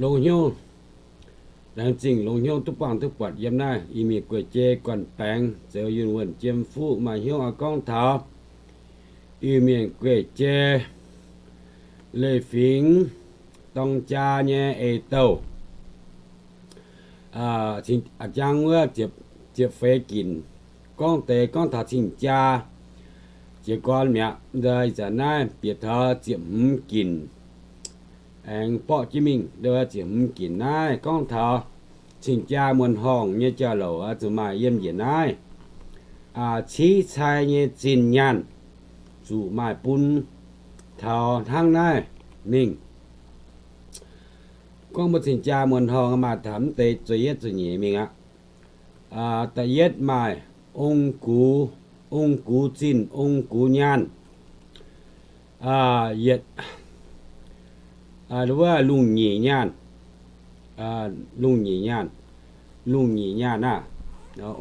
Longx hnyouv, laengz zingh longx hnyouv duqv buangh duqv buatc yiem naaiv Iu-Mienh guei-jei gorn-baengx zoux yunh wuonh jiem fuqv maaih hnyouv oix gorngv taux Iu-Mienh guei-jei leiz-fingx dorng jaa nyei eix-douh. A'jang wuov ziepc feix ginc, gorngv deix gorngv taux cing-jaa jiez gorn mi'aqv. Ih zanc naaiv bieqc taux ziepc hmz ginc aengx borqv jienv mingh. Ziepc hmz ginc naaiv gorngv taux cing-jaa muonc horngh nyei jauv-louc oix zuqc maaih yiem njiec naaiv civ cai nyei zinh nyaanh zuqc maaih bun taux hnangv naaiv mingh. Gorngv mbuo cing-jaa muonc horngh maaih taux mv deix zueiz yietv zueiz nyeic mingh aqv. Da'yietv maaih ong gux, ong gux zinh, ong gux nyaanh, yietc, wuov lungh nyic nyaanh, lungh nyic nyaanh, lungh nyic nyaanh aah,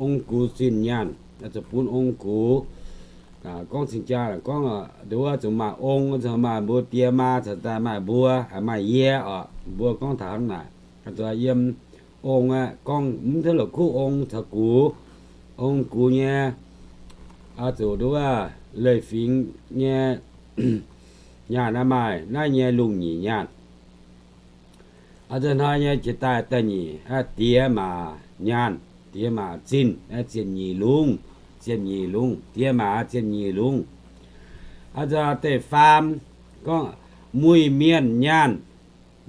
ong gux zinh nyaanh, zuqc bun ong gux. Gorngv cing-jaa gorngv nduov zuqc maaih ong, maaih mbuo die maa caux daaih maaih mbuo, maaih yie oc. Mbuo gorngv taux hnangv naaic, yiem ong aeqv, gorngv mv duqv la'kuqv ong caux gux. Ong gux nyei, zuqc nduov leiz-fingx nyei nyaanh aeqv, maaih naaiv nyei lungh nyic nyaanh. A'zunc hnoi nyei jiex daaih da'nyeic, diex maac nyaanh, diex maac zinh, ziepc nyeic lungz, ziepc nyeic lungz, diex maac ziepc nyeic lungz. A'zunc da'faam gorngv muic-mienh nyaanh.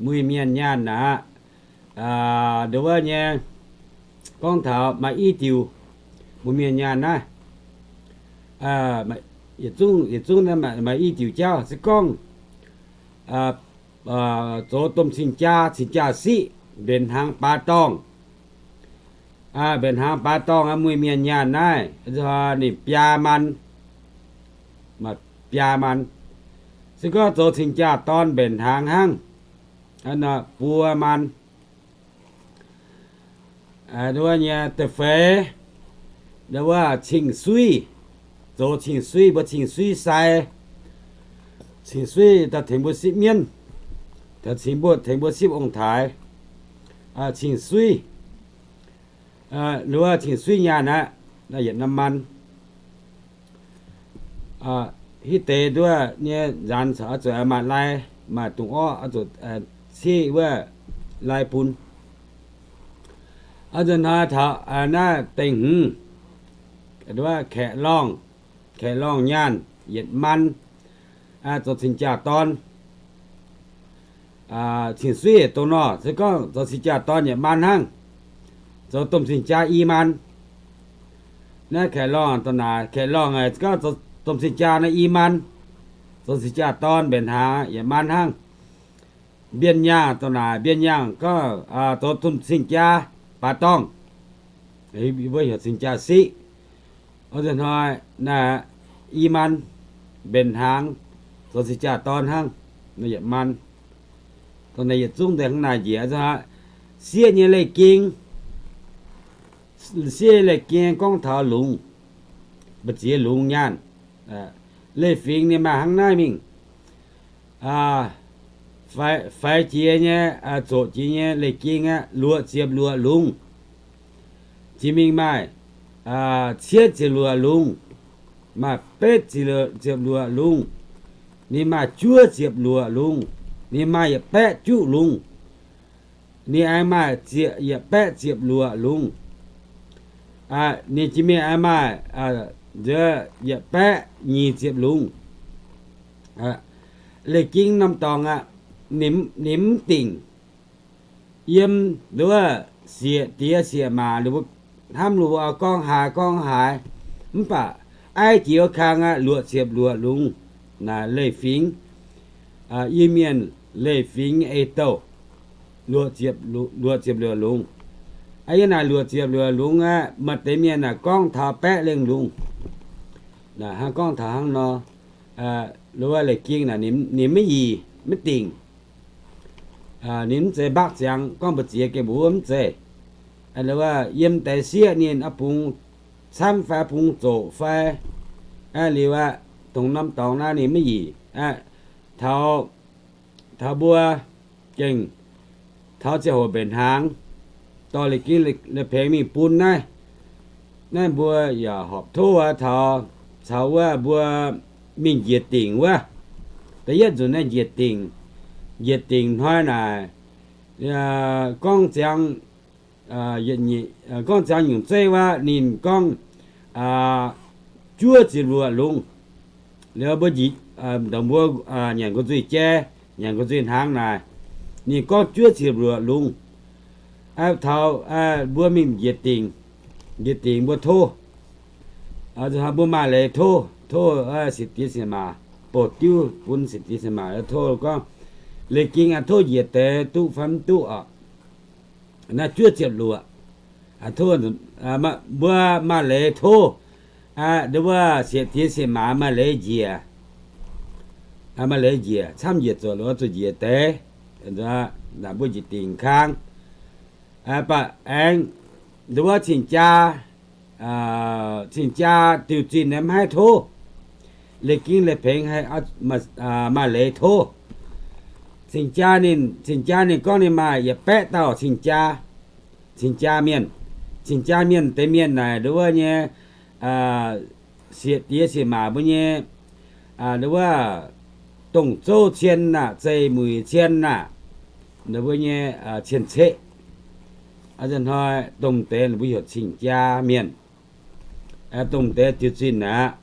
Muic-mienh nyaanh naaic, nduov nyei, gorngv taux maaih i diuc, muic-mienh nyaanh naaiv, yietc zungv maaih i diuc jauv. Se gorngv zoux domh cing-jaa, cing-jaa siqv mbenc hnaangx baax dorngh, mbenc hnaangx baax dorngh, muic-mienh nyaanh naaiv ninh biaa man, biaa man. Se gorngv zoux cing-jaa dorn mbenc hnaangx hnangv, buo man. Nduov nyei da'feix, nduov cing-suiv, zoux cing-suiv, mbuo cing-suiv sai, cing-suiv daaih tengx mbuo sipv mienv, tengx mbuo, tengx mbuo sipv ong-taaix. Cing-suiv, nduov cing-suiv nyaanh aqv, yietc norm man. Hitv deix nduov nyei nzaanx caux oix zuqc maaih lai, maaih dungz orqv oix zuqc ciev wuov lai bun. Oix zuqc hnoi taux naaiv dengh hmz, nduov kaeqv-lorngh, kaeqv-lorngh nyaanh yietc man, zoux cing-jaa dorn. Cing-suiv dongh nor, se gorngv zoux cing-jaa dorn yietc man hnangv, zoux domh cing-jaa i man. Naaiv kaeqv-lorngh dongh naaic, kaeqv-lorngh se gorngv zoux domh cing-jaa naaiv i man, zoux cing-jaa dorn mbenc hnaangx yietc man hnangv. Mbien nyaanh dongh naaic, mbien nyaanh gorngv zoux domh cing-jaa baax dorngh, mbuo heuc cing-jaa siqv. Hnoi naaiv i man mbenc hnaangx, zoux cing-jaa dorn hnangv, yietc man. Dongh naaiv yietc zungv deix hnangv naaic njiec. Sieqv nyei leiz-ging, sieqv leiz-ging gorngv taux lungz, mbu'ziex lungz nyaanh. Leiz-fingx ninh maaih hnangv naaiv mingh. Faix jiex nyei, zoqc jiex nyei leiz-ging aeqv, luoqc ziepc luoqc lungz. Jiex mingh maaih cietv ziepc luoqc lungz, maaih betv ziepc luoqc lungz, ninh maaih juov ziepc luoqc lungz, ninh maaih yietc baeqv juqv lungz, ninh aengx maaih yietc baeqv ziepc luoqc lungz. Ninh jiex mingh aengx maaih yietc baeqv nyic ziepc lungz. Leiz-ging norm dorngx aqv, ninh mv dingc. Yiem nduov sieqv diex sieqv maac, ninh mbuo hnamv ninh mbuo gorngv haaix gorngv haaix, mv baac aiv jiex wuov kang aqv, luoqc ziepc luoqc lungz. Naaic leiz-fingx, Iu-Mienh leiz-fingx ei-douh, luoqc ziepc luoqc lungz. Yiem naaic luoqc ziepc luoqc lungz aeqv, maaih deix mienh naaic gorngv taux baeqv lengh lungz. Hnangv gorngv taux hnangv nor, wuov leiz-ging naaic ninh maiv yic maiv dingc. Ninh mv zeiz mbaakv ziangx gorngv mbu'ziex gengh mbuo mv zeiz. Yiem deix sieqv ninh aqv bungx camv fai bungx zoqc fai, liuz aqv, dongh norm dorngx naaiv ninh maiv yic. Taux, taux mbuo gengh taux ziangh hoc mbenc hnaangx, dorh leiz-ging leiz-pengx mingh bun naaiv. Naaiv mbuo yaac horpc tov aqv, taux, caux wuov mbuo mingh njiec dingc wuov. Da'yietv nzunc naaiv njiec dingc, njiec dingc hnoi naaic, gorngv ziangx, gorngv ziangx nyungc zeiv wuov, ninh gorngv juov ziepc luoqc lungz. Liuz mbuo njiec, mbuo nyanc ga'nzuih jai, nyanc ga'nzuih hnaangx naaic, ninh gorngv juov ziepc luoqc lungz. Taux mbuo mingh njiec dingc, njiec dingc mbuo tov, mbuo maaih leiz tov, tov siec diex siec maac, bouh diuv bun siec diex siec maac tov gorngv, leiz-ging aqv, tov njiec deix duqv fai mv duqv oc. Naaiv juov ziepc luoqc, mbuo maaih leiz tov, nduov wuov siec diex siec maac maaih leiz njiec, maaih leiz njiec, camv njiec zuqc loz zuqc njiec deix, mbuo njiec dingc kang. Mv baac aengx nduov wuov cing-jaa, cing-jaa diuh zinh mv haih tov. Leiz-ging leiz-pengx maaih leiz tov. Cing-jaa ninh, cing-jaa ninh gorngv ninh maaih yietc baeqv dauh cing-jaa, cing-jaa mienh. Cing-jaa mienh deix mienh naaic nduov wuov nyei siec diex siec maac mbuo nyei, nduov wuov dongh zouv cien aac, zeiz mueic cien aac, mbuo nyei cien-ceqv. Hnoi dongh deix mbuo heuc cing-jaa mienh. Dongh deix diuh zinh aqv,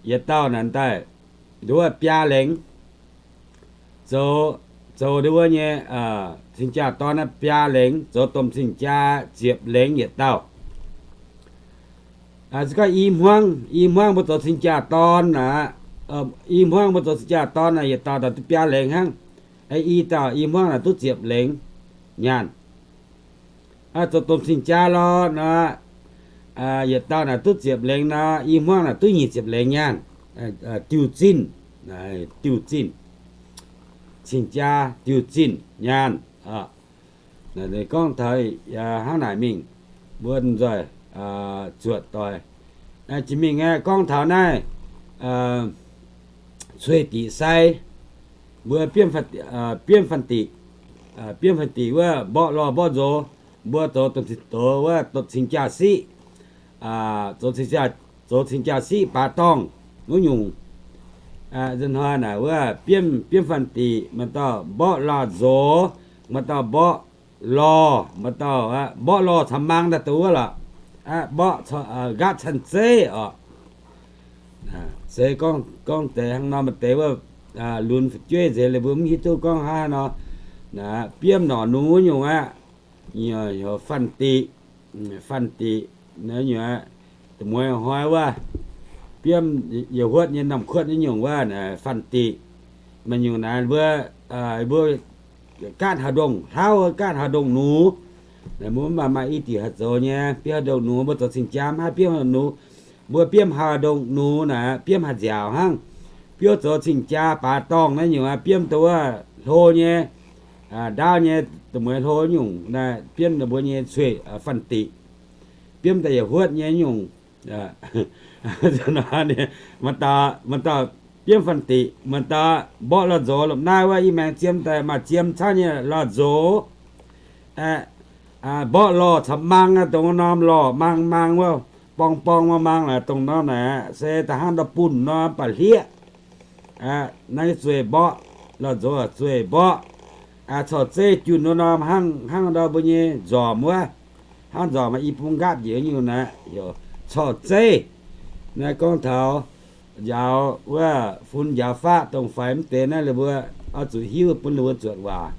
yietc dauh naaic daaih nduov wuov biaa lengz, zoux, zoux nduov wuov nyei cing-jaa dorn naaiv biaa lengz, zoux domh cing-jaa ziepc lengz yietc dauh. Se gorngv i hmuangv, i hmuangv mbuo zoux cing-jaa dorn aqv, i hmuangv mbuo zoux cing-jaa dorn naaic yietc dauh naaic duqv biaa lengz hnangv. I dauh i hmuangv naaic duqv ziepc lengz nyaanh. Zoux domh cing-jaa lorqc nor, yietc dauh naaic duqv ziepc lengz nor, i hmuangv naaic duqv nyic ziepc lengz nyaanh. Diuh zinh, diuh zinh, cing-jaa diuh zinh nyaanh. Gorngv taux hnangv naaic mingh, mbuo nzoih zuotc doic. Jiex mingh aeqv, gorngv taux naaiv cuei diqc sai, mbuo biomv fanh diqc, biomv fanh diqc wuov mborqv lorh mborqv nzox, mbuo zoux domh cing-jaa siqv, zoux cing-jaa siqv baaix dorngh wuov nyungc. Ih hnoi naaic wuov biomv, biomv fanh diqc, maaih dauh mborqv lorh nzox, maaih dauh mborqv lorh, maaih dauh mborqv lorh camv-mang daaih dongh wuov lorqc. Mborqv nqaatv canh zeiv oc. Se gorngv deix hnangv nor maaih deix wuov lunx fu'jueiv nzeix liuz mbuo mv hiuv duqv gorngv hnangv haaix nor. Biomv norqc nungx wuov nyungc aqv, fanh diqc, fanh diqc, mueiz hnoi wuov, biomv yietc huotv nyei normh kuotv nyei nyungc wuov, fanh diqc. Maaih nyungc naaic mbuo, mbuo gaatv haaix ndongh hlauv, gaatv haaix ndongh nux, mbuo mv baac maaih i diuc haih zoux nyei. Biomv haaix ndongh nux mbuo zoux cing-jaa mv haih biomv haaix ndongh nux, mbuo biomv haaix ndongh nux naaic biomv haaix nziaauc hnangv. Biomv zoux cing-jaa baaix dorngh naaiv nyungc aqv, biomv dongh wuov hlo nyei, ndaauv nyei, dongh mueiz hlo nyungc naaic biomv ninh mbuo nyei cuei fanh diqc. Biomv daaih yietc huotv nyei nyungc, maaih dauh, maaih dauh biomv fanh diqc, maaih dauh mborqv lorh nzox. Lomh naaiv wuov i maengx ziem daaih maaih ziem camv nyei lorh nzox. Mborqv lorh camv-mang, dongh norm lorh mang mang wuov, borng borng mang mang naaic, dongh norm naaic se da'hnangv ndau-bunh nor, mv baac hlieqv. Naaiv zueih mborqv, lorh nzox zueih mborqv. Corc zeiv junh wuov norm hnangv, hnangv ndau mbuo nyei nzormc wuov, hnangv nzormc i bung nqaatv njiec nyungc naaic, corc zeiv. Naaiv gorngv taux njaaux wuov fun njaaux faqv dongh faix mv deix naaiv, ninh mbuo oix zuqc hiuv bun ninh mbuo zuotc waac.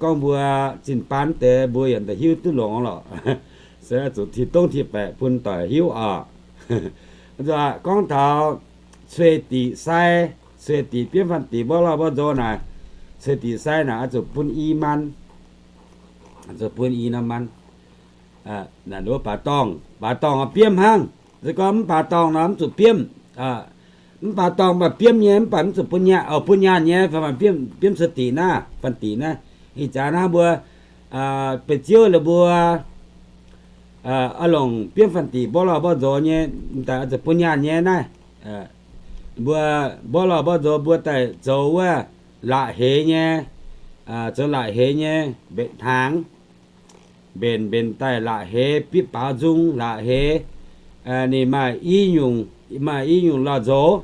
Gorngv mbuo zinh baan mv deix mbuo yaac da'hiuv duqv longx lorqc. Se zuqc ti dongv ti baeqc bun doic hiuv oc. Gorngv taux cuei diqc sai, cuei diqc biomv fanh diqc mborqv lorh mborqv nzox naaic, cuei diqc sai naaic oix zuqc bun i maan, zuqc bun i norm maan. Naaic nduov baaix dorngh, baaix dorngh biomv hnangv. Se gorngv mv baaix dorngh nor mv zuqc biomv. Mv baaix dorngh mv baac biomv nyei, mv baac mv zuqc bun nyaanh, bun nyaanh nyei, fai biomv cuei diqc naaiv, fanh diqc naaiv. Ih jaax naaiv mbuo beiv ziouv la'buo oix longc biomv fanh diqc mborqv lorh mborqv nzox nyei, mv daaih oix zuqc bun nyaanh nyei naaiv. Mbuo mborqv lorh mborqv nzox mbuo daaih zoux wuov la'heix nyei, zoux la'heix nyei mbenc hnaangx, mbenc, mbenc daaih la'heix, bieqc baaux nzung la'heix. Ninh maaih i nyungc, maaih i nyungc la'nzox,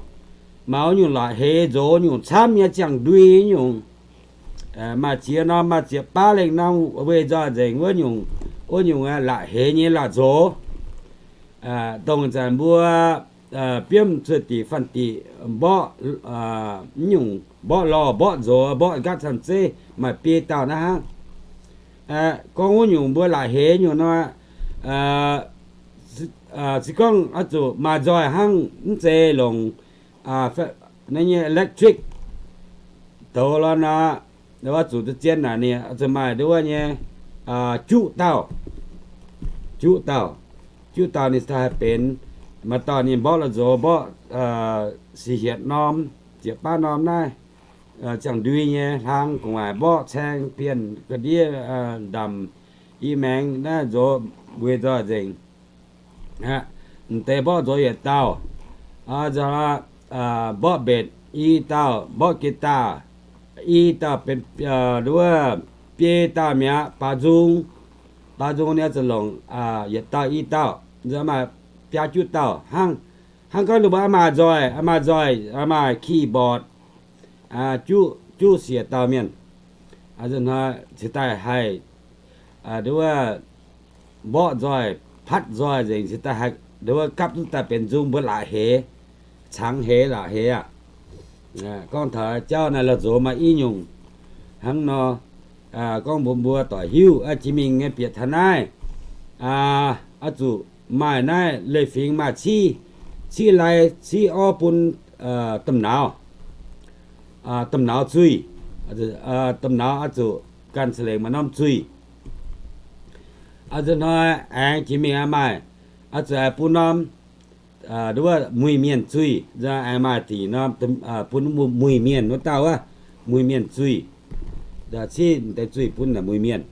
maaih wuov nyungc la'heix nzox nyungc camv nyei, ziangh ndui nyungc. Maaih ziex norm, maaih ziex baav lengh norm, weic nzoih nzengc wuov nyungc, wuov nyungc la'heix nyei la'nzox. Dongh zanc mbuo biomv cuotv diqc fanh diqc mborqv, nyungc mborqv lorh, mborqv nzox, mborqv nqaatv camv zeiv, maaih biei dauh naaiv hnangv. Gorngv wuov nyungc mbuo la'heix nyungc nor, se gorngv oix zuqc maaih nzoih hnangv, mv zeiz longc nyei electric douz lorqc nor, oix zuqc zien naaic ninh oix zuqc maaih nduov nyei juqv dauh, juqv dauh, juqv dauh ninh cingx daaih haih benx. Maaih dauh ninh mborqv la'nzox mborqv siec hietc norm, ziepc baav norm naaiv, ziangh ndui nyei hlang gu'nguaaic mborqv caeng bienh ga'ndiev, ndamc i maengx naaiv nzox weic nzoih nzengc. M'deix mborqv nzox yietc dauh, mborqv mbenc i dauh, mborqv guitar i dauh, benx nduov biei dauh mi'aqv. Baaux nzung, baaux nzung ninh oix zuqc longc yietc dauh i dauh, maaih biaa juqv dauh hnangv. Hnangv gorngv ninh mbuo maaih nzoih, maaih nzoih, maaih keyboard, juqv, juqv siec dauh mienh. Hnoi cingx daaih haih nduov mborqv nzoih, patv nzoih nzengc, cingx daaih haih nduov gapv duqv daaih benx nzung mbuo la'heix, cangx heix la'heix aqv. Gorngv taux jauv naaiv la'nzox maaih i nyungc hnangv nor. Gorngv mbuo, mbuo doic hiuv jiex mingh nyei bieqc taux naaiv, oix zuqc maaih naaiv leiz-fingx maaih civ, civ lai civ orv bun domh nauz, domh nauz zuih. Domh nauz oix zuqc ganh ca'lengc maaih norm zuih. Oix zuqc hnoi aengx jiex mingh maaih, oix zuqc aengx bun norm, nduov muic-mienh zuih, aengx maaih dingc norm bun muic-mienh wuov dauh wuov, muic-mienh zuih. Civ deix zuih bun muic-mienh.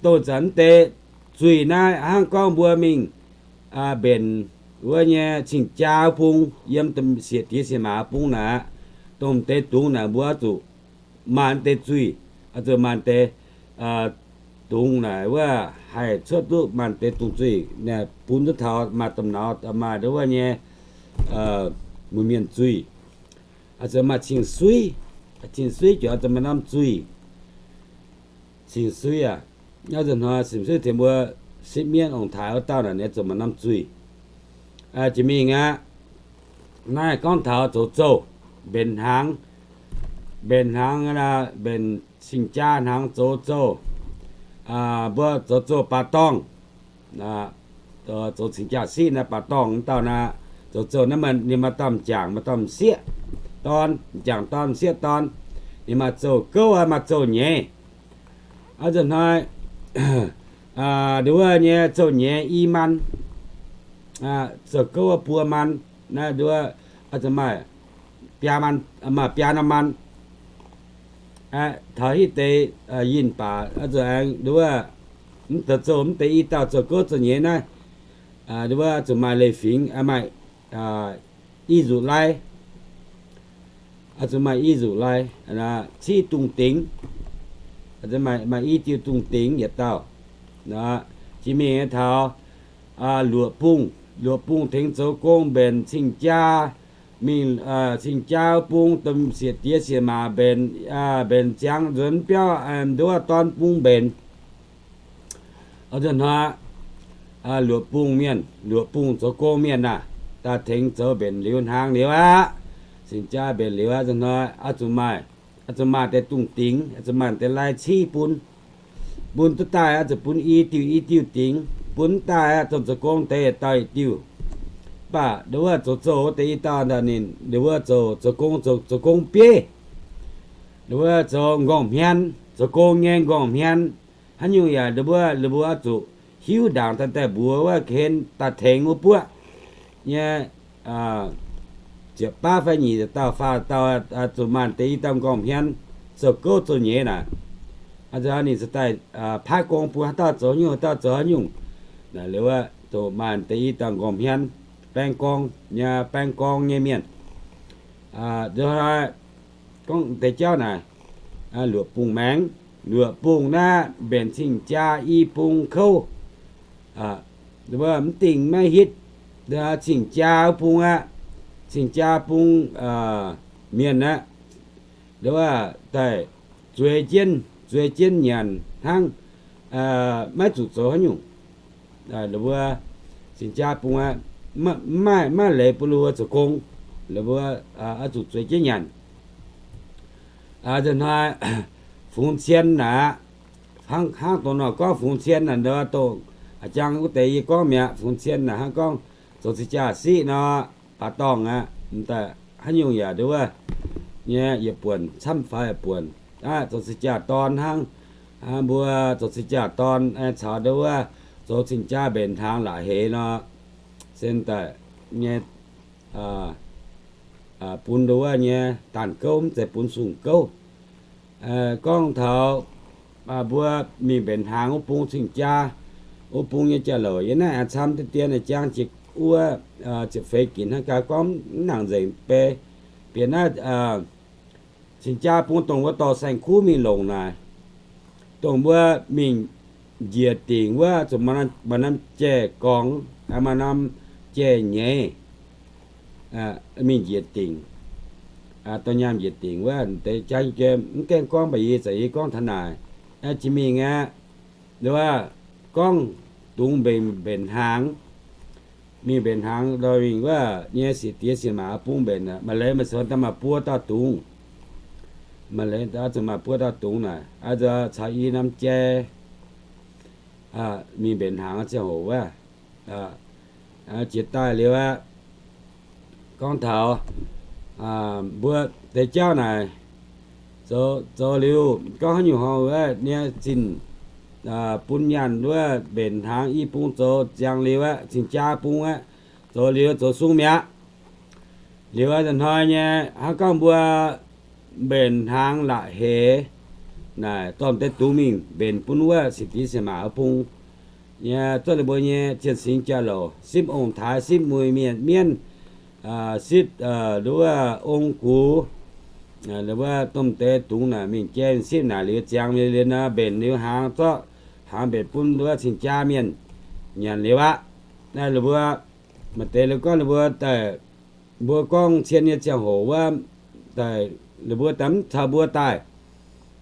Dongh zanc deix zuih naaiv hnangv gorngv mbuo mingh mbenc wuov nyei cing-jaa bung, yiem siec diex siec maac bung naaic aqv. Dongh deix dungz naaic mbuo oix zuqc maaih deix zuih, oix zuqc maaih deix dungz naaic wuov haih cuotv duqv maaih deix dungz zuih, bun duqv taux maaih domh nauz, maaih nduov wuov nyei muic-mienh zuih. Oix zuqc maaih cing-suiv, cing-suiv ziouc oix zuqc maaih norm zuih. Cing-suiv aac, oix zuqc hnoi cing-suiv tengx mbuo sipv mienv ong-taaix wuov dauh naaic ninh oix zuqc maaih norm zuih. Jiex mingh aqv, naaiv gorngv taux zoux zouh, mbenc hnaangx, mbenc hnaangx, mbenc cing-jaa hnaangx zoux zouh. Mbuo zoux zouh baac dorngh, zoux cing-jaa siqv naaiv baac dorngh wuov dauh naaic, zoux zouh naaiv ninh maaih dauh m'jangc maaih dauh m'sieqv dorn, m'jangc dorn m'sieqv dorn. Ninh maaih zouh gouv maaih zouh nyeiz. Oix zuqc hnoi nduov nyei zouh nyeiz i maan, zouh gouv buo maan, naaiv nduov oix zuqc maaih biaa maan, maaih biaa norm maan. Taux hitv deix yinh baac oix zuqc aengx nduov, mv deix zouh, mv deix i dauh zouh gouv zouh nyeiz naaiv, nduov oix zuqc maaih leiz-fingx, maaih i nzuqc lai, oix zuqc maaih i nzuqc lai, civ dungz dingx, maaih i diuh dungz dingx yietc dauh. Jiex mingh taux luoqc bung, luoqc bung tengx zoux gong mbenc cing-jaa, mingh cing-jaa bung domh siec diex siec maac mbenc, mbenc ziangx nzuonx biauv, nduov dorn bung mbenc. Oix zuqc hnoi luoqc bung mienh, luoqc bung zoux gong mienh naaic, daaih tengx zoux mbenc liuz hnaangx liuz aqv, cing-jaa mbenc liuz aqv, zuqc hnoi oix zuqc maaih, oix zuqc maaih deix dungz dingx, oix zuqc maaih deix lai civ bun. Bun duqv daaih oix zuqc bun i diuh i diuh dingx, bun daaih aqv, dongh zoux gong deix yietc dauh yietc diuh. Mv baac nduov zoux zouh wuov deix i dauh ndau ninh nduov zoux, zoux gong, zoux gong bieiv, nduov zoux nqorngv hmien, zoux gong nyei nqorngv hmien. Haaix nyungc yaac nduov, ninh mbuo oix zuqc hiuv ndaangc daaih, daaih mbuox wuov ken daaih tengx wuov buoqv nyei ziepc baav fai nyic dauh faah dauh, zuqc maaih deix i dauh nqorngv hmien, zoux gouv zoux nyeiz naaic. Ninh cingx daaih paaiv gong bun haaix dauh zoux haaix nyungc, haaix dauh zoux haaix nyungc. Naaic liuz, zuqc maaih deix i dauh nqorngv hmien, baeng gorng nyei, baeng gorng nyei mienh. gorngv deix jauv naaic, luoqc bung maengx, luoqc bung naaiv mbenc cing-jaa i bung kouv. Mv dingh maiv hitv cing-jaa wuov bung aqv. Cing-jaa bung mienh aqv, daaih zueiz jienv, zueiz jienv nyanc hnangv, maiv zuqc zoux haaix nyungc. Mbuo cing-jaa bung aqv, maiv maaih leiz bun ninh mbuo zoux gong, ninh mbuo oix zuqc zueiz jienv nyanc. Hnoi fungx cien naaic aqv, hnangv dongh nor gorngv fungx cien naaic, dongh jang wuov deix yie gorngv mi'aqv. Fungx cien naaic hnangv gorngv zoux cing-jaa siqv nor, baac dorngh aqv, m'daaih haaix nyungc yaac nduov nyei, yietc buonc camv faix yietc buonc. Zoux cing-jaa dorn hnangv, mbuo zoux cing-jaa dorn caux nduov zoux cing-jaa mbenc hnaangx la'heix nor, se daaih nyei bun nduov nyei daanh gouv, mv zeiz bun sung gouv. Gorngv taux mbuo mingh mbenc hnaangx wuov bung cing-jaa, wuov bung nyei jauv-louc yie naaiv aengx camv deix dien jang jiex wuov ziepc feix ginc hnangv gaax, gorngv mv nangc nzengc bei. Bieqc naaiv cing-jaa bung dongh wuov dorh saeng-kuv mingh longc naaic, dongh mbuo mingh njiec dingc wuov zuqc maaih norm jai-gorngx, maaih norm jai-nyeiz, mingh njiec dingc, dongh nyaanh njiec dingc wuov deix jang jiex mv gaengh gorngv baac yie za'gengh gorngv taux naaic, jiex mingh aqv. Nduov gorngv dungx mbenc, mbenc hnaangx, mingh mbenc hnaangx ndorh mingh wuov nyei siec diex siec maac bung mbenc, maaih leiz maaih ceix daaih maaih buo dauh dungz, maaih leiz zuqc maaih buo dauh dungz naaic, caux i norm jai mingh mbenc hnaangx ziangh hoc wuov, jiex daaih liuz aqv. Gorngv taux mbuo deix jauv naaic, zoux liuz gorngv haaix nyungc horngh wuov nyei zinh bun nyaanh wuov mbenc hnaangx i bung zoux ziangx liuz aqv, cing-jaa bung aqv, zoux liuz zoux sung mi'aqv. Liuz a'hnoi nyei hnangv gorngv mbuo mbenc hnaangx la'heix naaic, dorh deix dungz mingh mbenc bun wuov siec diex siec maac wuov bung nyei, zorqv ninh mbuo nyei zien singx jauv-louc, sipv ong-taaix, sipv muic-mienh mienv, sipv nduov ong-gux, ninh mbuo domh deix dungz naaic mingh jai sipv naaic liuz ziangx liuz nor, mbenc liuz hnaangx zorqv hnaangx mbenc bun nduov cing-jaa mienh nyanc liuz aqv. Naaiv ninh mbuo maaih deix liuz gorngv ninh mbuo daaih, mbuo gorngv cien nyei ziangh hoc wuov, ninh mbuo daaih mv caux mbuo daaih,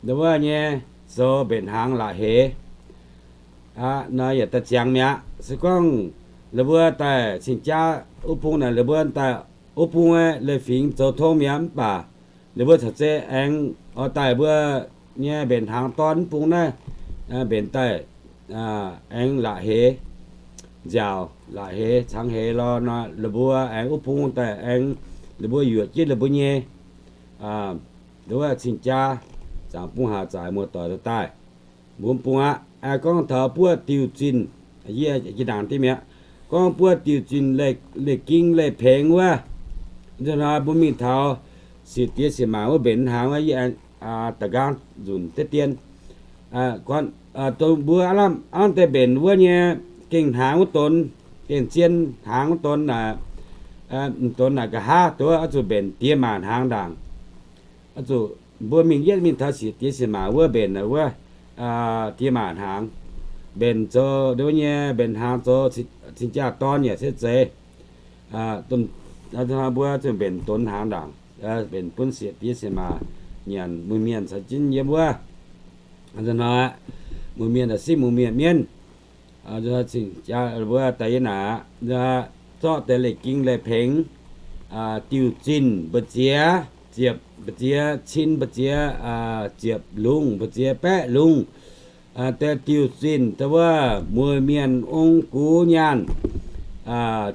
ninh wuov nyei zoux mbenc hnaangx la'heix aqv nor, yaac daaih ziangx mi'aqv. Se gorngv ninh mbuo daaih cing-jaa wuov bung naaic, ninh mbuo daaih wuov bung leiz-fingx zoux tong mi'aqv, mv baac ninh mbuo caux zei aengx oix daaih mbuo nyei mbenc hnaangx dorn wuov bung naaiv mbenc daaih aengx la'heix nziaauc, la'heix cangx heix lorh nor, ninh mbuo aengx wuov bung daaih aengx, ninh mbuo yuoqc jienv ninh mbuo nyei nduov cing-jaa, zaangc bung haac zaaic muoz-doic daaih, mbuo bung aqv. Gorngv taux buoqv diuh zinh, yie jiex ndaangc diev mi'aqv. Gorngv buoqv diuh zinh leih ging leih pengx wuov, nzunc hnoi mbuo mingh taux siec diex siec maac wuov mbenc hnaangx wuov, yie da'nqaang nzunc deix dien, mbuo aav lamh aav deix mbenc wuov nyei gengh hnaangx wuov donx, gengh zien hnaangx wuov donx naaic, donx naaic nqa'haav duqv oix zuqc mbenc diex maac hnaangx ndaangc. Oix zuqc mbuo mingh yietv mingh taux siec diex siec maac wuov mbenc wuov diex maac hnaangx, mbenc zoux nduov nyei mbenc hnaangx zoux cing-jaa dorn yaac se zeiz. Mbuo zuqc mbenc donx hnaangx ndaangc, mbenc bun siec diex siec maac nyanc, muic-mienh caux jienv yiem wuov. Nzunc hnoi muic-mienh daaih sipv muic-mienh mienv. Mbuo daaih yie naaic aqv, zorqv deix leih ging leih pengx, diuh zinh mbu'ziex ziepc, mbu'ziex cin, mbu'ziex ziepc lungz, mbu'ziex baeqv lungz, deix diuh zinh da'wuov mueiz mienh ong-gux nyaanh,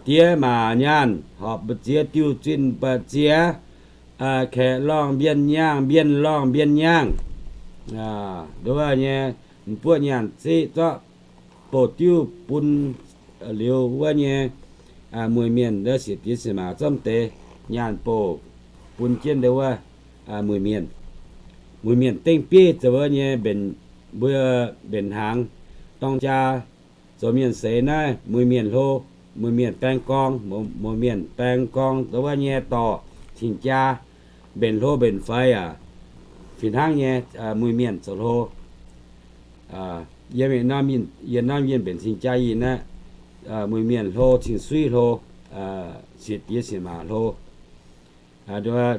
diex maac nyaanh, horpc mbu'ziex diuh zinh mbu'ziex, kaeqv lorngh mbienh nyaangh, mbienh lorngh mbienh nyaangh, nduov nyei m'buoqv nyaanh ziqv zorqv bouh diuv bun liuz wuov nyei mueiz mienh, siec diex siec maac zorqv deix nyaanh bouh bun jienv deix wuov mueiz mienh. Mueiz mienh dengv bieiv zoux wuov nyei mbenc, mbuo mbenc hnaangx dorng jaa zoux mienh seix naaiv, mueiz mienh hlo, mueiz mienh baeng gorng, mueiz mienh baeng gorng zoux wuov nyei dorh cing-jaa, mbenc hlo mbenc faix aac, fih hnangv nyei, muic-mienh zoux hlo. Yiem norm yienh mbenc cing-jaa yinh naaiv, muic-mienh hlo, cing-suiv hlo, sieqv diex sieqv maac hlo.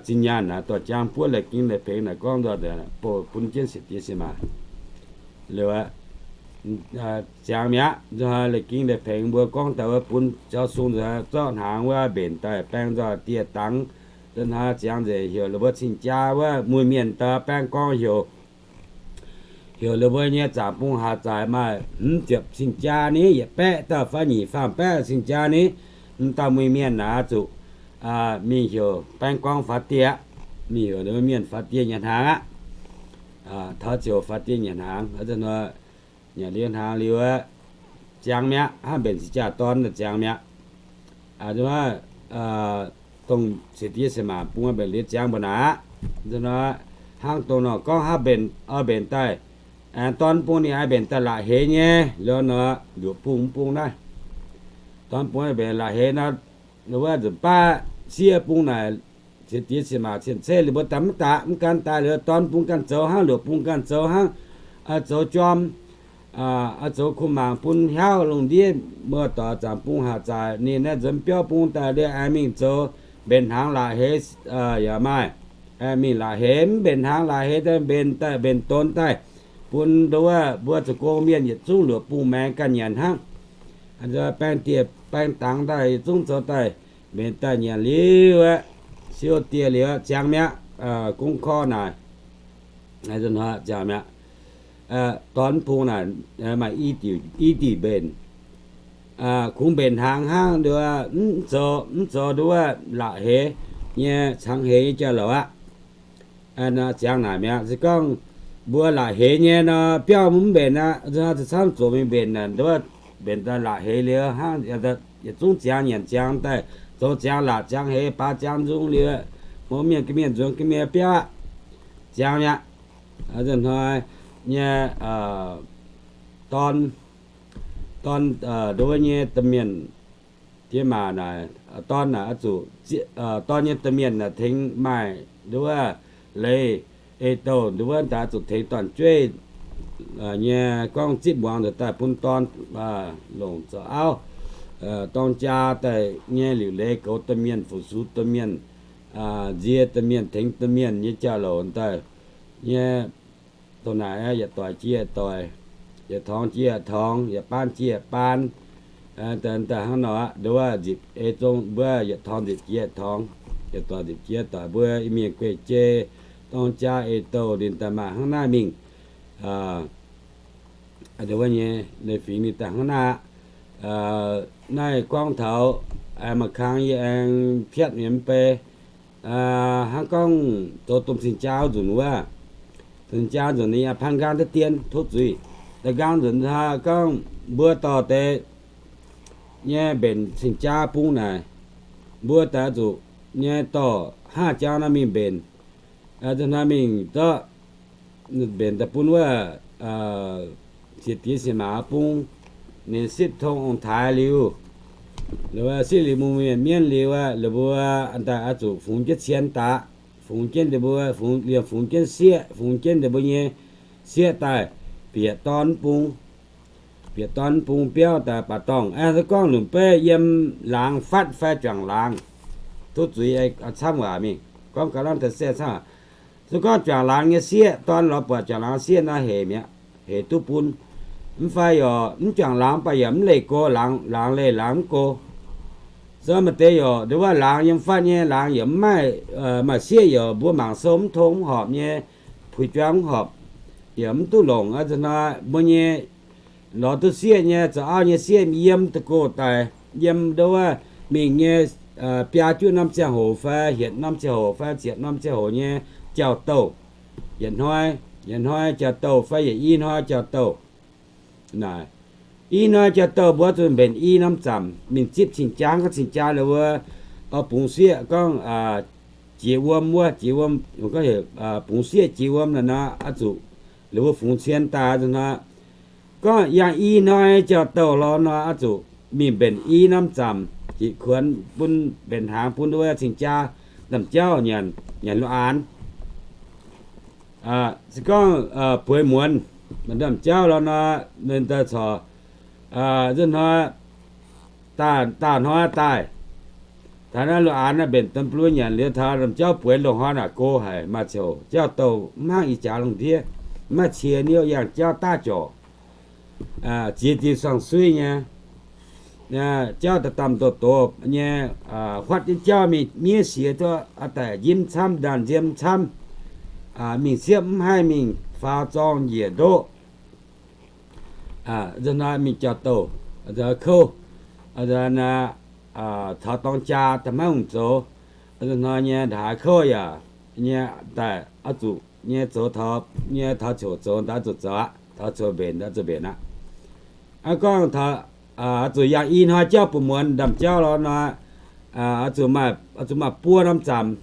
Zinh nyaanh naaic dorh jangv buov leiz-gingx leiz-pengx naaic gorngv nzoih bun jienv sieqv diex sieqv maac. Liuz, ziangx mi'aqv, nzunc hnoi leiz-gingx leiz-pengx mbuo gorngv daaih wuov bun jauv sung nzunc hnoi zorqv hnaangx wuov mbenc daaih baeng nzoih dieh dangx. Nzunc hnoi ziangx nzengc heuc la'buo cing-jaa wuov muic-mienh daaih baeng gorngv heuc, heuc la'buo nyei zaangc bung haac zaaic maaih hmz ziepc cing-jaa ni, yietc baeqv dauh fai nyic faam baeqv cing-jaa ni, m'dauh muic-mienh naaic zuqc mingh heuc baeng gorngv faaux dieh aqv. Mingh heuc mienh faaux dieh nyanc hnaangx aqv. Taux ziouc faaux dieh nyanc hnaangx, nyanc liuz hnaangx liuz ziangx mi'aqv, hnangv mbenc cing-jaa dorn ziangx mi'aqv. Dongh sieqv diex sieqv maac bung mbenc liuz ziangx mbuo naaic aqv. Nzunc hnoi hnangv dongh nor gorngv hnangv mbenc, mbenc daaih, dorn bung ninh aengx mbenc daaih la'heix nyei, liuz nor luoqc bung bung naaiv, dorn bung mbenc la'heix nor, wuov nzunc baav sieqv bung naaic, sieqv diex sieqv maac cien-ceqv liuz mbuo daaih mv daaih, mv gan daaih liuz dorn bung ganh zoux hnangv, luoqc bung ganh zoux hnangv, zoux jorm, zoux kuh mangc bun hiauv lungh ndiev muoz-doic zaangc bung haac zaaic ninh naaiv nzuonx biauv bung daaih liuz aengx mingh zoux mbenc hnaangx la'heix yaac maaih. Mingh la'heix mv mbenc hnaangx la'heix daaih mbenc daaih mbenc donx daaih bun nduov mbuo zoux gong mienh yietc zungv luoqc bung maengx ganh nyanc hnangv. Baeng dieh baeng dangx daaih yietc zungv zoux daaih mbenc daaih nyanc liuz aqv, siou dieh liuz ziangx mi'aqv. Gong korv naaic, ziangx mi'aqv. Dorn bung naaic maaih i diuc mbenc, kungx mbenc hnaangx hnangv nduov, mv zoux, mv zoux nduov la'heix nyei cangx heix nyei jauv-louc aqv. Ziangx naaic mi'aqv. Se gorngv mbuo la'heix nyei nor, biauv mv mbenc aqv, camv zoqc mingh mbenc, nduov mbenc daaih la'heix liuz hnangv, yietc zungv ziangx nyanc ziangx daaih, zoux ziangx la'ziangx heix, baax ziangx nzung liuz, mouz mienh ga'mienh nzuonx ga'mienh biauv aqv. Ziangx mi'aqv. Nzunc hnoi nyei dorn, dorn nduov nyei domh mienh, diex maac naaic, dorn naaic oix zuqc, dorn nyei domh mienh naaic tengx maaih nduov leiz ei-douh nduov daaih oix zuqc tengx dorn-jueiv nyei gorngv zipv muangx nzuonx daaih bun dorn longc zoux auv, dorng jaa daaih nyei liuc leiz goux domh mienh, fu-sux domh mienh, nzie domh mienh, tengx domh mienh nyei jauv-louc daaih nyei. Dongh naaic yietc doic jiex yietc doic, yietc torngx jiex yietc torngx, yietc baan jiex yietc baan, daaih hnangv nor aqv. Nduov nzipc ei zong mbuo yietc torngx nzipc jiex yietc torngx, yietc doic nzipc jiex doic, mbuo Iu-Mienh gueic jei dorng jaa ei-douh ninh daaih maaih hnangv naaiv mingh. Nduov nyei leiz-fingx ninh daaih hnangv naaiv aqv. Naaiv gorngv taux aengx mangc kang yie aengx piatv mienh mv bei, hnangv gorngv zoux domh cing-jaa nzunc wuov, cing-jaa nzunc ninh yaac panh nqaang deix dien tov zuiz. Da'nqaang nzunc hnoi gorngv mbuo dorh deix nyei mbenc cing-jaa bung naaic, mbuo daaih zuqc nyei dorh haav jaa nor mingh mbenc. Nzunc hnoi mingh zorqv mbenc daaih bun wuov sieqv diex sieqv maac bung, ninh sipv tong ong-taaix liuz, sipv liuz mungh mienh mienv liuz, ninh mbuo daaih oix zuqc fungx jienv cien daaih, fungx jienv ninh mbuo, fungx, liemh fungx jienv sieqv, fungx jienv ninh mbuo nyei sieqv daaih bieqc dorn bung, bieqc dorn bung biauv daaih baac dorngh. Se gorngv lunc beiv yiem laangz fatv fai juangc laangz, tov zuiz camv waac mingh, gorngv ga'lanv daaih se camv. Se gorngv juangc laangz nyei sieqv, dorn lorz buatc juangc laangz sieqv nor hec mi'aqv, hec duqv bun. Mv fai yaac mv juangc laangz baac yaac mv leih go, laangz, laangz leih laangz mv go. Se maaih deix yaac nduov laangz yiem fatv nyei laangz yaac mv maaih, maaih sieqv yaac mbuo mangc sou mv tong mv horpc nyei, puix juang mv horpc, yaac mv duqv longc. Hnoi mbuo nyei lorz duqv sieqv nyei, zoux auv nyei sieqv yiem da'gox daic, yiem nduov mingh nyei biaa juqv norm ziangh hoc fai hietc norm ziangh hoc fai ziepc norm ziangh hoc nyei jauv-douh, yietc hnoi, yietc hnoi jauv-douh fai yietc i hnoi jauv-douh. Naaic, i hnoi jauv-douh mbuo zuqc mbenc i norm zamc mingh zipv cing-jaa, gorngv cing-jaa la'wuov oix bungx sieqv, gorngv jiex wuom wuov, jiex wuom, gorngv heuc bungx sieqv jiex wuom naaic nor, oix zuqc la'wuov fungx cien daaih nzunc hnoi. Gorngv yangh i hnoi jauv-douh lorz nor, oix zuqc mingh mbenc i norm zamc, jiex kuonx bun mbenc hnaangx bun wuov cing-jaa, zamc jauv nyanc, nyanc lu aanx. Se gorngv bueix muonz, maaih ndaamv-jauv lorqc nor, ninh daaih corc, nzunc hnoi, daauh hnoi daaih, taux naaiv loz-aanx naaiv mbenc dun bun nyanc liuz, taux ndaamv-jauv bueix loz-hnoi naaic go haic, maaih ziouc jauv-douh mv hnangv ih jaax lungh ndiev, maiv cie niouv, yangh jauv daav jorc, ziex diuh suangx suiv nyei, jauv daaih damh doz-doz nyei, huotv jienv jauv mingh, miev siex duqv daaih njimv camv, ndaanh nziem camv, mingh siepv mv haih mingh faaux zorng njiec ndoqv. Nzunc hnoi mingh jauv-douh, kouv, taux dorng jaa daaih maiv hungh zoux. Nzunc hnoi nyei ndaaix kouv yaac nyei daaih oix zuqc nyei zoux taux, nyei taux coc zoux daaih oix zuqc zoux aqv, taux coc mbenc daaih oix zuqc mbenc aqv. Gorngv taux oix zuqc yangh i hnoi jauv bun muonz ndaamv-jauv lorqc nor, oix zuqc maaih buo norm zamc,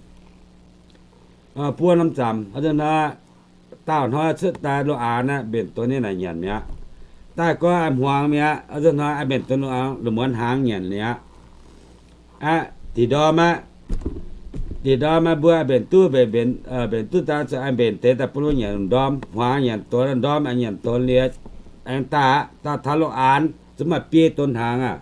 buo norm zamc. Nzunc hnoi, daauh hnoi cuotv daaih loz-aanx naaiv mbenc dun nyei naaic nyanc mi'aqv. Daaih gorngv hmuangx mi'aqv, nzunc hnoi mbenc dun loz-muonz hnaangx nyanc mi'aqv. Aqv, dih ndorm aqv, dih ndorm aqv, mbuo mbenc duqv, mbenc duqv daaih zuqc mbenc deix daaih bun mbuo nyanc ndorm, hmuangx nyanc donx, ndorm nyanc donx liuz, aengx daaih aqv, daaih taux loz-aanx zuqc maaih biei donx hnaangx aqv.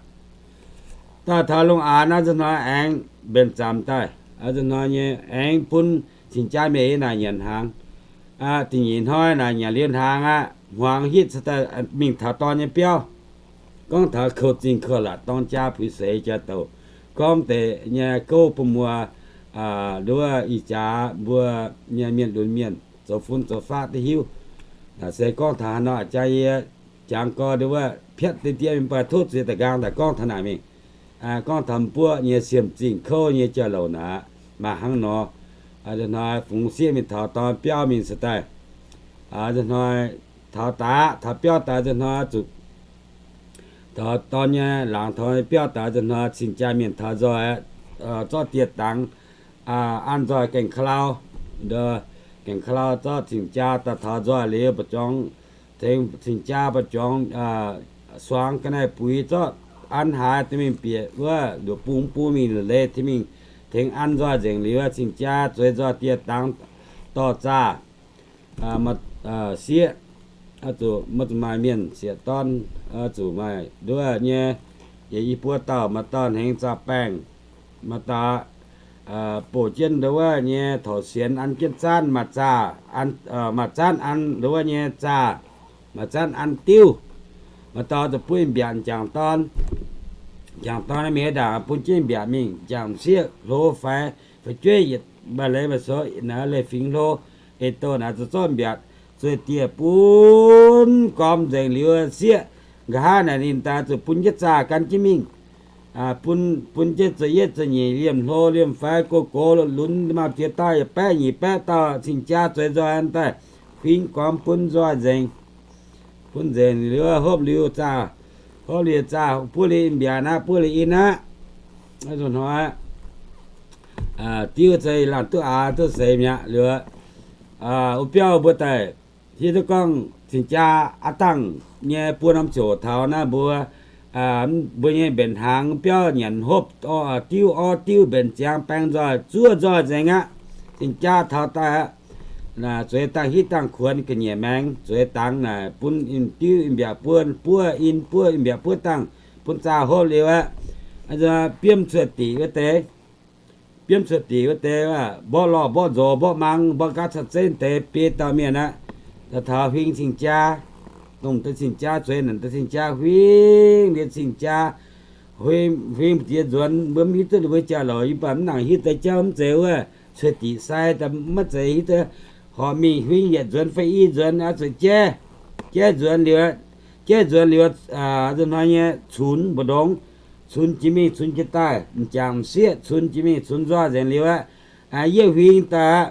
Daaih taux loz-aanx naaiv nzunc hnoi aengx mbenc zamc daaih, nzunc hnoi nyei aengx bun cing-jaa mienh yiem naaic nyanc hnaangx. Da'nyeic hnoi naaic nyanc liuz hnaangx aqv, hmuangx hitv cuotv daaih mingh taux dorn nyei biauv. Gorngv taux kouv zingh kouv laatc dorng jaa puix seix jaa-douh, gorngv deix nyei gouv bun mbuo nduov ih jaax mbuo nyei mienh lunx mienh zoux fun zoux faqv duqv hiuv. Naaic se gorngv taux haaix nor jaa yie jangx gorx nduov wuov piatv deix diev mingh, mv baac tov ziex da'nqaang daaih gorngv taux naaic mingh. Gorngv taux mbuo nyei siemv zingh kouv nyei jauv-louc naaic, maaih hnangv nor. Hnoi fungx sieqv mingh taux dorn biauv mingh cuotv daaih, hnoi taux daaih, taux biauv daaih nzunc hnoi zuqc taux dorn nyei laangz taux biauv daaih nzunc hnoi cing-jaa mienh taux nzoih, zorqv dieh dangx an nzoih gaengh ka'lau, gaengh ka'lau zorqv cing-jaa daaih taux nzoih liuz, mbu'zorng tengx cing-jaa mbu'zorng suangx ga'naaiv buix zorqv an haaix daaih mingh bieqc wuov nduqc bung bung mingh leiz tengx mingh tengx an nzoih nzengc liuz, cing-jaa zueiz nzoih dieh dangx dorh zaah sieqv, zuqc maiv zuqc maaih mienh sieqv dorn, zuqc maaih nduov nyei, yietc i buo dauh maaih dauh hnengx zaah baengh, maaih dauh bouh jienv nduov wuov nyei torqc sienx an jienv zaanv maaih zaah, maaih zaanv an nduov wuov nyei zaah, maaih zaanv an diuv. Maaih dauh zuqc bun mbiaatc m'jangc dorn, m'jangc dorn mingh haaix ndaangc bun jienv mbiaatc mingh, m'jangc m'sieqv hlo faix fu'jueiv yietc maaih leiz maaih sou naaic leiz fingx hlo, ei douh naaic zuqc zorqv mbiaatc zueiz dieh bun gormx nzengc liuz sieqv, nqa'haav naaic ninh daaih zuqc bun jienv zaah gan jienv mingh, bun, bun jienv zueiz yietv zueiz nyeic liemh hlo liemh faix gox gox lunx maaih ziex dauh yietc baeqv nyic baeqv dauh cing-jaa zueiz nzoih daaih huing gormx bun nzoih nzengc. Bun nzengc liuz hopv liuz zaah, hopv liuz zaah buov liuz in mbiaatc aqv, buov liuz in aqv. Nzunc hnoi diuv za'gengh laanh duqv aax duqv seix mi'aqv liuz, wuov biauv mbuo daaih hiuv duqv gorngv cing-jaa aav dangh nyei buo norm ziouc taux naaiv mbuo, mbuo nyei mbenc hnaangx biauv nyanc hopv, diuv orv diuv mbenc ziangx baeng nzoih zuov nzoih nzengc aqv. Cing-jaa taux daaih aqv, zueiz dangh hitv dangh kuonx ga'nyiec maengx, zueiz dangx naaic bun in diuv in mbiaatc buov, buov in buov in mbiaatc buov dangh bun zaah hopv liuz aqv. Biomv cuotv diqc wuov deix, biomv cuotv diqc wuov deix, mborqv lorh mborqv nzox mborqv mangv mborqv nqaatv ca'zeiv deix biei dauh mienh aqv, daaih taux huing cing-jaa, dongh deix cing-jaa zueiz naaic deix cing-jaa huing liuz cing-jaa, huing, huing ziex nzuonx mbuo mv hiuv duqv ninh mbuo jauv-louc, yie mv baac mv nangc hiuv deix jauv mv zeiz wuov, cuotv diqc sai daaih maiv zeiz hiuv duqv. Horpc mingh huing yietc nzuonx fai i nzuonx oix zuqc jaiv, jaiv nzuonx liuz, jaiv nzuonx liuz, nzunc hnoi nyei cunx mbu'ndongx, cunx jiex mingh cunx jiex daaih, m'jangc m'sieqv cunx jiex mingh cunx nzoih nzengc liuz aqv, yietv huing daaih,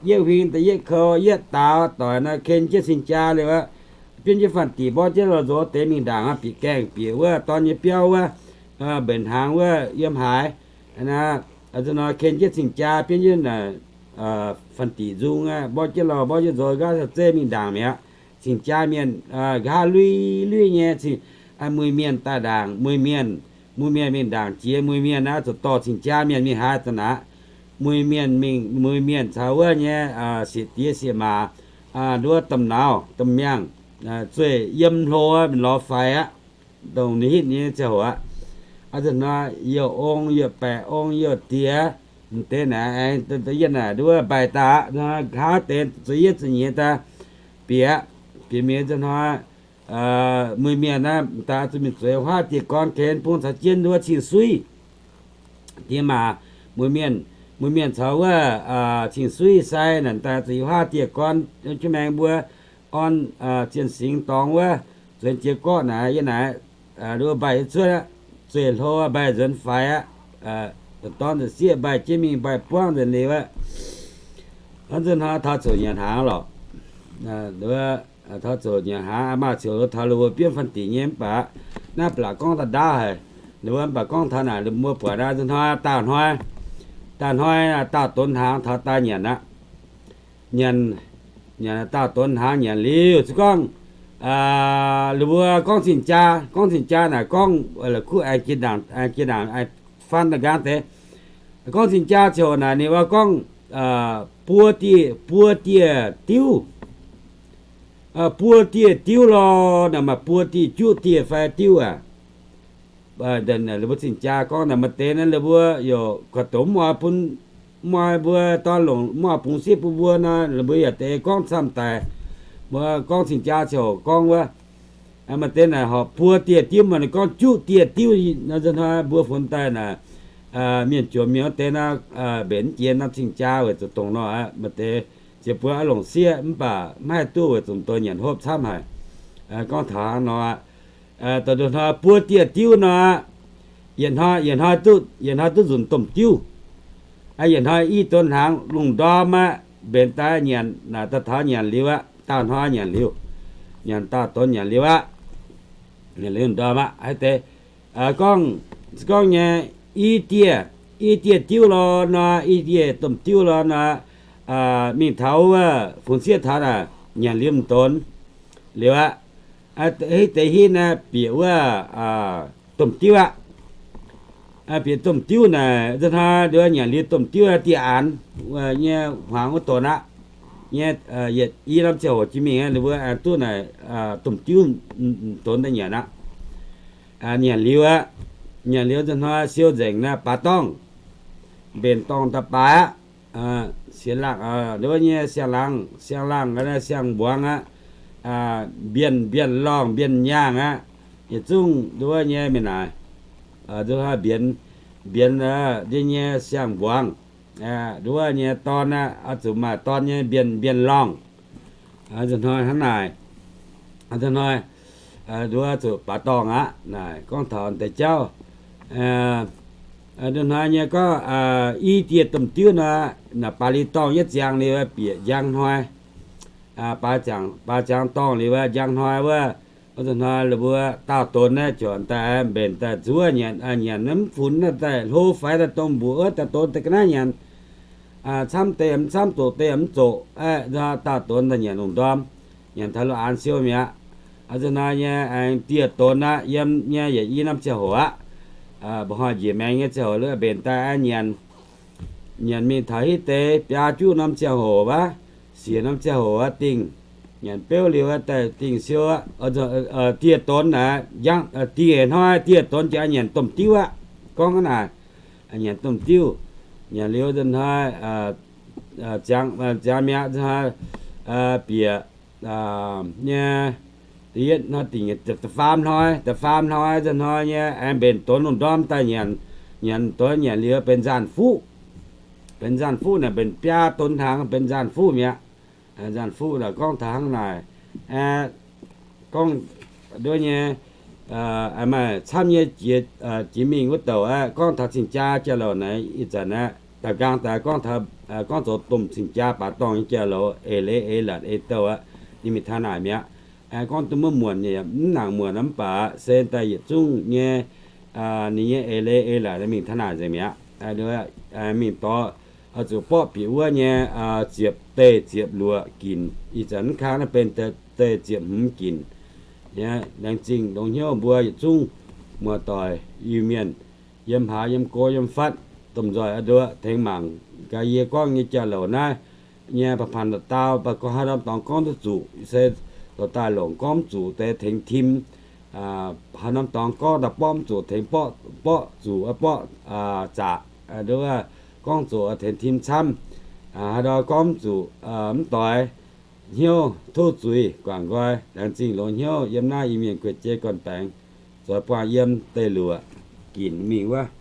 yietv huing daaih yietv kou yietv daaux doic nor ken jienv cing-jaa liuz aqv, biomv jienv fanh diqc mborqv jienv lorh nzox deix mingh ndaangc aqv, bieqc gaengh bieqc wuov dorn nyei biauv wuov, mbenc hnaangx wuov yiem haaix, nzunc hnoi ken jienv cing-jaa biomv jienv naaic fanh diqc nzung aqv, mborqv jienv lorh mborqv jienv nzox nqaatv ca'zeiv mingh ndaangc mi'aqv. Cing-jaa mienh nqa'haav lui lui nyei, muiz mienh daaih ndaangc muiz mienh, muiz mienh mingh ndaangc jiex muiz mienh aqv, zuqc dorh cing-jaa mienh mingh haaix daaih naaic. Muiz mienh mingh muiz mienh caux wuov nyei sieqv diex sieqv maac, nduov domh nauz domh miangh, zueih yiem hlo, lorz faix aqv, dongh ninh hitv nyei ziangh hoc aqv. A'hnoi youh ong youh baeqc ong youh diex, m'deix naaic aengx yienh naaic nduov mbaih daaih aqv. Hnangv deix zueiz yietv zueiz nyeiz daaih bieqc, bieqc mienh ziangh hnoi, mueiz mienh naaiv daaih zuqc mingh zueiz huaav dieh gorn ken bung caux jienv nduov cing-suiv. Diex maac, mueiz mienh, mueiz mienh caux wuov cing-suiv sai naaic daaih zuqc hiuv huaav dieh gorn, jienv maengx mbuo orn zienh singx dorngx wuov, zueiz jiex gorqv naaic yie naaic, nduov mbaih cuotv aqv, zueih hlo mbaih nzuonx faix aqv, dorn nzuonx sieqv mbaih jienv mingh mbaih buangv nzuonx liuz aqv. Hnangv nzunc hnoi taux ziouc nyanc hnaangx lorqc. Taux ziouc nyanc hnaangx maaih ziouc taux la'buo biomv fanh dingc nyei mv baac naaiv ba'laqc gorngv daaih ndaauv haic. La'buo mv baac gorngv taux naaic, la'buo buatc naaiv nzunc hnoi daauh hnoi, daauh hnoi daauh donx hnaangx taux daaih nyanc aqv. Nyanc, nyanc daauh donx hnaangx nyanc liuz se gorngv, la'buo gorngv cing-jaa, gorngv cing-jaa naaic gorngv la'kuqv aengx jiex ndaangc, aengx jiex ndaangc, aengx faan da'nqaang deix. Gorngv cing-jaa ziouc naaic ninh mbuo gorngv buo dieh, buo dieh diuv. Buo dieh diuv lorqc, naaic maaih buo dieh juqv dieh fai diuv aqv. La'buo cing-jaa gorngv naaic maaih deix naaiv la'buo youc gauh doqc mv oix bun, mv oix mbuo dorn longc, mv oix bungx sieqv bun mbuo nor, la'buo yaac deix gorngv camv daic. Mbuo gorngv cing-jaa ziouc gorngv wuov, maaih deix naaic horpc buo dieh diuv, maaih deix gorngv juqv dieh diuv. Nzunc hnoi mbuo funx daaih naaic, mienh jomc mienh wuov deix nor, mbenc mv jiex norm cing-jaa weic zuqc dongh nor aqv. Maaih deix ziouc buo aqv longc sieqv mv baac mv haih duqv weic zuqc doix nyanc hopv camv haic. Gorngv taux hnangv nor aqv. Dongh hnoi buo dieh diuv nor, yietc hnoi, yietc hnoi duqv, yietc hnoi duqv nzunc domh diuv. Yietc hnoi i donx hnaangx lungh ndorm aqv, mbenc daaih nyanc, naaic daaih taux nyanc liuz aqv, daauh hnoi nyanc liuz, nyanc daauh donx nyanc liuz aqv, nyanc liuz ndorm aqv. Haaix deix gorngv, gorngv nyei i dieh, i dieh diuv lorqc nor, i dieh domh diuv lorqc nor, mingh taux wuov funx sieqv taux naaic nyanc liuz m'donx liuz aqv. Hitv deix hitv naaiv bieqc wuov domh diuv aqv. Bieqc domh diuv naaic nzunc hnoi nduov nyanc liuz domh diuv dieh aanx nyei hmuangx wuov donx aqv. Nyei yietc i norm ziangh hoc jiex mingh ninh mbuo aengx duqv naaic domh diuv donx daaih nyanc aqv. Nyanc liuz aqv, nyanc liuz nzunc hnoi siou nzengc naaiv baaix dorngh, mbenc dorngh daaih baaix aqv. Siang-laangh, nduov nyei siang-laangh, siang-laangh, siang-mbuangz aqv. Mbienh, mbienh lorngh, mbienh nyaangh aqv. Yietc zungv nduov nyei mingh naaic, nduov mbienx, mbienx ndiev nyei siang-mbuangz, nduov nyei dorn aqv, oix zuqc maaih dorn nyei mbienh, mbienh lorngh. Nzunc hnoi hnangv naaic, nzunc hnoi nduov zuqc baaix dorngh aqv. Naaic gorngv taux deix jauv, nzunc hnoi nyei gorngv i dieh domh diuv nor, naaic baaix liuz dorngh yietv ziangx liuz bieqc njang hnoi, baaix ziangx dorngh liuz njang hnoi wuov, nzunc hnoi la'mbuo daauh donx naaiv juangc daaih mbenc daaih nzuov nyanc, nyanc mv funx daaih hlo faix daaih dongh mbuoqc wuov daaih donx daaih ga'naaiv nyanc. Camv deix mv camv, zoqc deix mv zoqc, daauh donx daaih nyanc lungh ndorm, nyanc taux lungh aanx siou mi'aqv. Nzunc hnoi nyei aengx dieh donx aqv, yiem nyei yietc i norm ziangh hoc aqv. Mba'hnoi njiec maengx nyei ziangh hoc mbenc daaih nyanc, nyanc mingh taux hitv deix biaa juqv norm ziangh hoc wuov, siec norm ziangh hoc wuov dingh, nyanc beuv liuz wuov daaih dingh siou aqv. Dieh donx naaic, dieh hnoi dieh donx jiex nyanc domh diuv aqv. Gorngv naaic, nyanc domh diuv, nyanc liuz nzunc hnoi ziangx mi'aqv, bieqc nyei da'faam hnoi, da'faam hnoi nzunc hnoi nyei aengx mbenc donx lungh ndorm daaih nyanc, nyanc donx nyanc liuz benx nzaanh fuqv. Benx nzaanh fuqv naaic mbenc biaa donx hnaangx benx nzaanh fuqv mi'aqv. Nzaanh fuqv naaic gorngv taux hnangv naaic, gorngv nduov nyei, maaih camv nyei jiex mingh wuov douc aqv. Gorngv taux cing-jaa jauv-louc naaic ih zanc aqv, da'nqaang daaih gorngv taux, gorngv zoux domh cing-jaa baac dorngh nyei jauv-louc, eix leiz eix latc eix douh aqv, ninh mingh taux naaic mi'aqv. Gorngv duqv maiv muonc, mv nangc muonc mv baac se daaih yietc zungv nyei, ninh nyei eix leiz eix latc mingh taux naaic nzengc mi'aqv. Mingh dorh, zuqc borqv bieqc wuov nyei ziepc deih ziepc luoqc ginc, ih zanc mv kang naaiv benx deih ziepc hmz ginc. Laengz zingh longx hnyouv mbuo yietc zungv muoz-doic Iu-Mienh, yiem haaix yiem go yiem fatv, domh nzoih a'nduov tengx mangc gaax yie gorngv nyei jauv-louc naaiv. nyei, ba'panh da'dauh, ba'gorngv haaix norm dorngx gorngv duqv zuqc se dorh daaih longc, gorngv mv zuqc deix tengx tim. Haaix norm dorngx gorngv daaih borqv mv zuqc tengx borqv, borqv zuqc, borqv zaqc, gorngv zuqc tengx tim camv. Haaix ndau gorngv mv zuqc, mv doix, hnyouv tov zuiz guangc nqoi, laengz zingh longx hnyouv yiem naaiv Iu-Mienh guei-jeiv gorn-baengx, zoux buangh yiem deic-luoqc ginc mingh wuov.